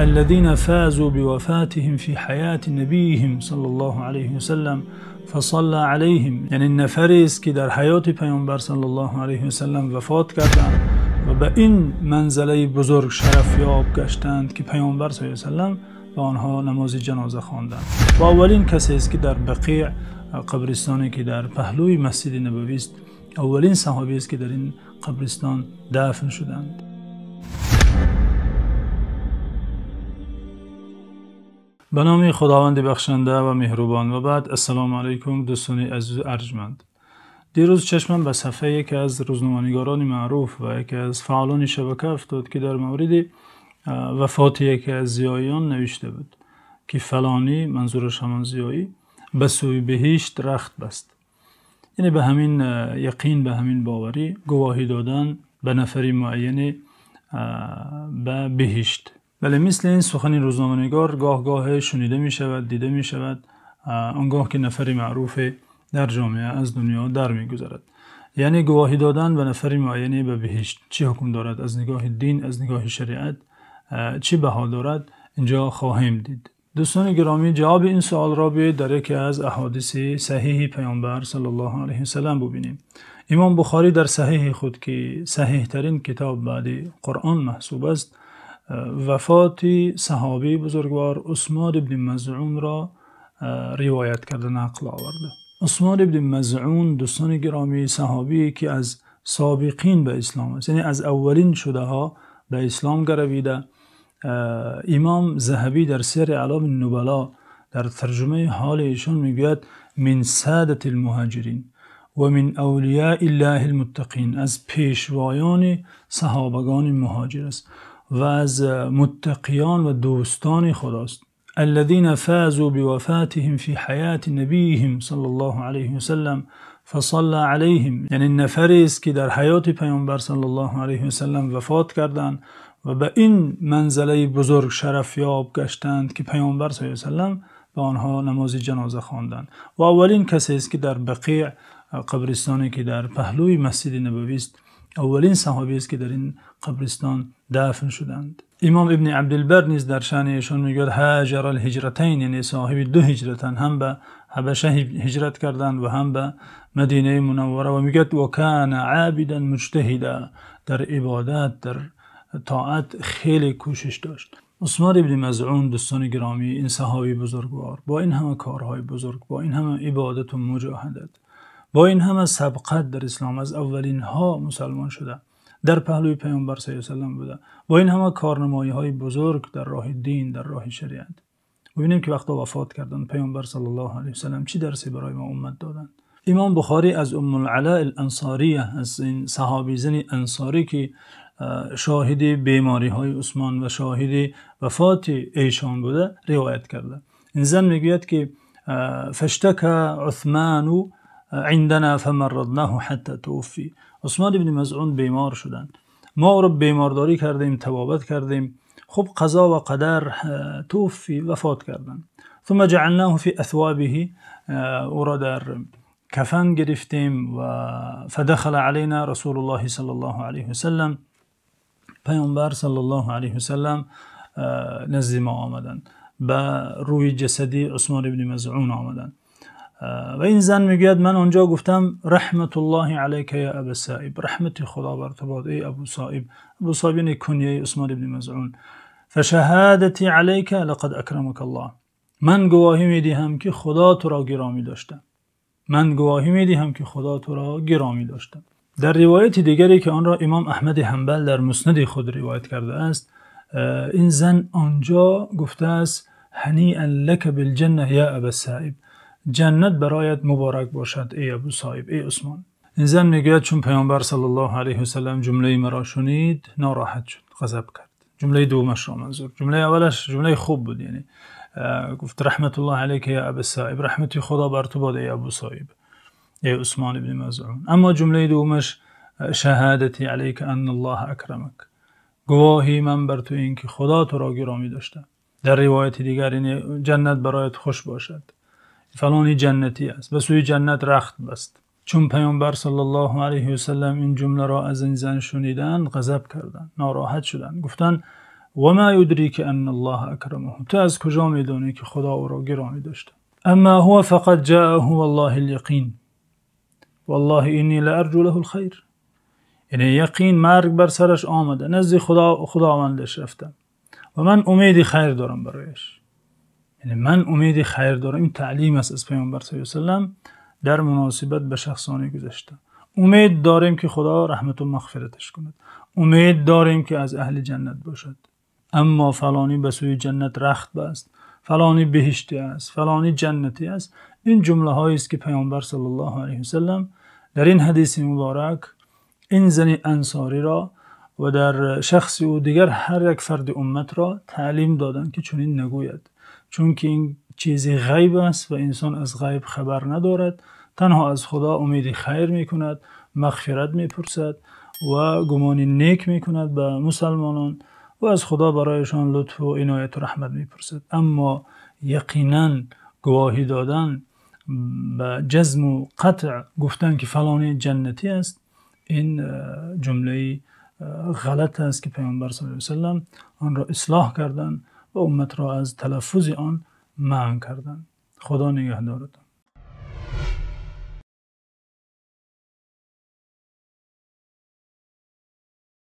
الذين فازوا بوفاتهم في حياة نبيهم صلى الله عليه وسلم فصلى عليهم. Яъне нафаре аст, ки дар ҳаёти паёмбар саллаллоҳу алайҳи васаллам вафот карданд ва ба ин манзилаи бузург шарафёб гаштанд, ки паёмбар саллаллоҳу алайҳи васаллам ба онҳо намози ҷаноза хонданд. Ва аввалин касест, ки дар Бақеъ, қабристоне ки дар паҳлӯи Масҷиди Набавӣ аст, аввалин саҳобӣ аст, ки дар ин қабристон дафн шуданд. Ба номи Худованди бахшанда ва меҳрубон. Ва баъд, ассалому алайкум, дӯстони азиз, арҷманд. Дирӯз чашмам ба сафҳаи яке аз рӯзноманигорони маъруф ва яке аз фаъолони шабака афтод, ки дар мавриди вафоти яке аз зиёиён навишта буд, ки фалонӣ, манзураш ҳамон зиёӣ, ба сӯи биҳишт рахт баст. Яъне ба ҳамин яқин, ба ҳамин боварӣ гувоҳӣ додан ба нафари муайяне ба биҳишт. Вале мисли ин сухани рӯзноманигор гоҳ-гоҳе шунида мешавад, дида мешавад, он гоҳ ки нафари маъруфе дар ҷомеа аз дунё дар мегузарад. Яъне гувоҳӣ додан ба нафари муайяне ба биҳишт чӣ ҳукм дорад аз нигоҳи дин, аз нигоҳи шариат, чӣ баҳо дорад? Инҷо хоҳем дид. Дӯстони гиромӣ, ҷавоби ин савол ро биёед дар яке аз аҳодиси саҳеҳи паёмбар саллаллоҳу алайҳи васаллам бубинем. Имом Бухорӣ дар саҳеҳи худ, ки саҳеҳтарин китоб баъди Қуръон маҳсуб аст, вафоти саҳобии бузургвор Усмон ибни Мазъунро ривоят карда, нақл овардааст. Усмон ибни Мазъун, дӯстони гиромӣ, саҳобие ки аз собиқин ба ислом аст, яъне аз аввалин шудаҳо ба ислом гаравида. Имом Заҳабӣ дар Сияр Аълом ан-Нубало дар тарҷумаи ҳоли эшон мегӯяд: من سادة المهاجرين ومن أولياء الله المتقين. Аз пешвоёни саҳобагони муҳоҷир аст ва аз муттақиён ва дӯстони Худост. الذين فازوا بوفاتهم في حياة نبيهم صلى الله عليه وسلم فصلى عليهم. Яъне нафаре аст, ки дар ҳаёти паёмбар саллаллоҳу алайҳи васаллам вафот карданд ва ба ин манзилаи бузург шарафёб гаштанд, ки паёмбар саллаллоҳу алайҳи васаллам ба онҳо намози ҷаноза хонданд. Ва аввалин касест, ки дар Бақеъ, қабристоне ки дар паҳлӯи Масҷиди Набавӣ аст, аввалин саҳобӣ аст, ки дар ин қабристон дафн шуданд. Имом Ибни Абдулбар низ дар шаъни эшон мегӯяд: هاجر الهجرتين, яъне соҳиби ду ҳиҷратанд, ҳам ба Ҳабаша ҳиҷрат карданд ва ҳам ба Мадинаи Мунаввара. Ва мегӯяд: وكان عابدا مجتهدا. Дар ибодат, дар тоат хеле кӯшиш дошт. Усмон ибни Мазъун, дӯстони гиромӣ, ин саҳобии бузургвор бо ин ҳама корҳои бузург, бо ин ҳама ибодат ва муҷоҳидат, бо ин ҳама сабқат дар ислом, аз аввалинҳо мусулмон шуда, дар паҳлӯи паёмбар саллаллоҳу алайҳи васаллам буда, бо ин ҳама корнамоиҳои бузург дар роҳи дин, дар роҳи шариат. Бубинем, ки вақте вафот карданд, паёмбар саллаллоҳу алайҳи васаллам чӣ дарсе барои мо уммат доданд. Имом Бухорӣ аз Уммул Ало Ансория, аз ин саҳобии зани ансорӣ, ки шоҳиди бемориҳои Усмон ва шоҳиди вафоти эшон буда, ривоят карда. Ин зан мегӯяд, ки فاشتكى عثمان عندنا فمرضناه حتى توفي. Усмон ибни Мазъун бемор шуданд. Мо ӯро бемордорӣ кардем, табобат кардем. Хуб, қазо ва қадар, توفي, вафот карданд. ثم جعلناه في أثوابه, ӯро дар кафан гирифтем ва فدخل علينا رسول الله صلى الله عليه وسلم. Паёмбар саллаллоҳу алайҳи васаллам назди мо омаданд. Ба рӯи ҷасади Усмон ибни Мазъун омаданд. Ва ин зан мегӯяд: ман он ҷо гуфтам: رحمة الله عليك يا أبا السائب, раҳмати Худо бар ту бод, эй Абу Соиб. Абу Соиб яъне кунияи Усмон ибни Мазъун. فشهادتي عليك لقد أكرمك الله. Ман гувоҳӣ медиҳам, ки Худо туро гиромӣ дошта. Ман гувоҳӣ медиҳам, ки Худо туро гиромӣ дошта. Дар ривояти дигаре, ки онро имом Аҳмад Ҳанбал дар Муснади худ ривоят кардааст, ин зан он ҷо гуфтааст: هنيئا لك بالجنة يا أبا السائب, ҷаннат бароят муборак бошад, эй Абу Соиб, эй Усмон. Ин зан мегӯяд: чун паёмбар саллаллоҳу алайҳи васаллам ҷумлаи маро шунид, нороҳат шуд, ғазаб кард. Ҷумлаи дуввумашро манзур. Ҷумлаи аввалаш ҷумлаи хуб буд, яъне гуфт: رحمة الله عليك يا أبا السائب, раҳмати Худо бар ту бод, эй Абу Соиб, эй Усмон ибни Мазъун. Аммо ҷумлаи дуввумаш: شهادتي عليك أن الله أكرمك, гувоҳии ман бар ту ин ки Худо туро гиромӣ дошта. Дар ривояти дигар, яъне ҷаннат бароят хуш бошад, фалонӣ ҷаннатӣ аст, ба сӯи ҷаннат рахт баст. Чун паёмбар саллаллоҳу алайҳи васаллам ин ҷумларо аз ин зан шуниданд, ғазаб карданд, нороҳат шуданд, гуфтанд: Ва ма юдрика анналлоҳа акрамаҳу. Ту аз куҷо медонӣ, ки Худо ӯро гиромӣ доштааст? Аммо ҳува фақад ҷоаҳу валлоҳил яқин. Валлоҳи иннӣ ла арҷу лаҳул хайр. Яъне яқин марг бар сараш омада, назди Худо, Худовандаш рафта ва ман умеди хайр дорам барояш. Яъне ман умеди хайр дорам. Ин таълим аст аз Паёмбар саллаллоҳу алайҳи васаллам дар муносибат ба шахсони гузашта. Умед дорем, ки Худо раҳмат ва мағфираташ кунад. Умед дорем, ки аз аҳли ҷаннат бошад. Аммо фалонӣ ба сӯи ҷаннат рахт баст, фалонӣ биҳиштӣ аст, фалонӣ ҷаннатӣ аст. Ин ҷумлаҳоест, ки Паёмбар саллаллоҳу алайҳи васаллам дар ин ҳадиси муборак ин зани ансориро ва дар шахси ӯ дигар ҳар як фарди уммат ро таълим доданд, ки чунин нагӯяд. Чунки ин чизе ғайб аст ва инсон аз ғайб хабар надорад. Танҳо аз Худо умеди хайр мекунад, мағфират мепурсад ва гумони нек мекунад ба мусулмонон ва аз Худо барояшон лутф ва иноят ва раҳмат мепурсад. Аммо яқинан гувоҳӣ додан ба ҷазм ва қатъ гуфтан, ки фалонӣ ҷаннатӣ аст, ин ҷумлаи ғалат аст, ки Паёмбар саллаллоҳу алайҳи васаллам онро ислоҳ карданд ва умматро аз талаффузи он манъ карданд. Худо нигаҳдоратон.